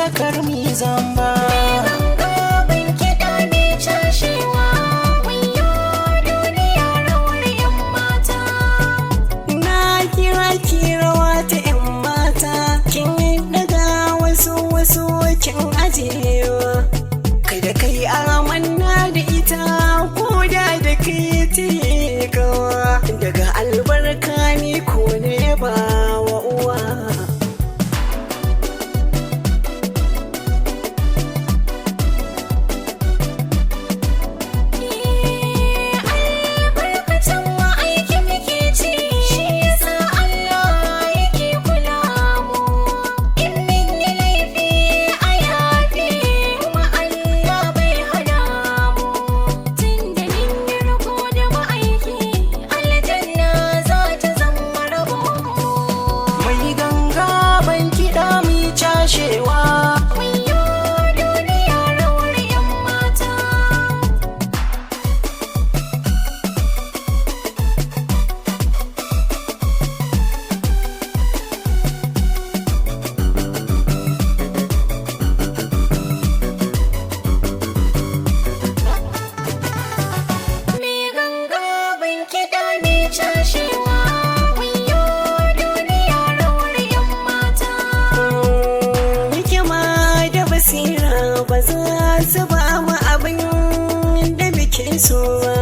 sakar mi zamba. Ganga kiɗa mai cashewa, wayo duniya rawar 'yan mata. Na kira ki rawa ta 'yan mata, kin daga wasu wasu kin ajiyewa. Kai da kai amanna da ita ko da da kai tikawa. Daga albarka ni ko ne ba wa uwa. Albarkacin ma'aiki muke ci, shi yasa Allah yake kula mu. In mun yi laifi a yafe, kuma Allah bai hana mu. Tunda mun yi riko da ma'aiki, aljanna za ta zama rabonmu. Mai ganga ban kiɗa mi cashewa. Wayo duniya rawar 'yan mata. Me ganga ban kiɗa mai cashewa, wayo duniya rawar 'yan mata. Hikima da basira ba za su ba mu abin da muke so ba.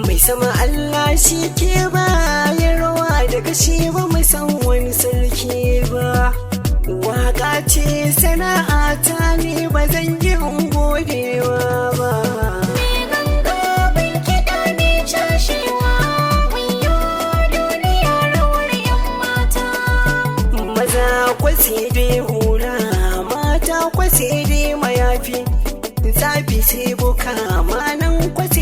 Mai sama Allah shi ke bayarwa daga shi ba mu san wani sarki ba. Waka ce sana'a ta ne ba zan yi godewa ba. Me ganga ban kiɗa mai cashewa, wayo duniya rawar 'yan mata. Maza kwasi dai hula, mata kwasi dai mayafi. Tsafi sai buka manan kwasi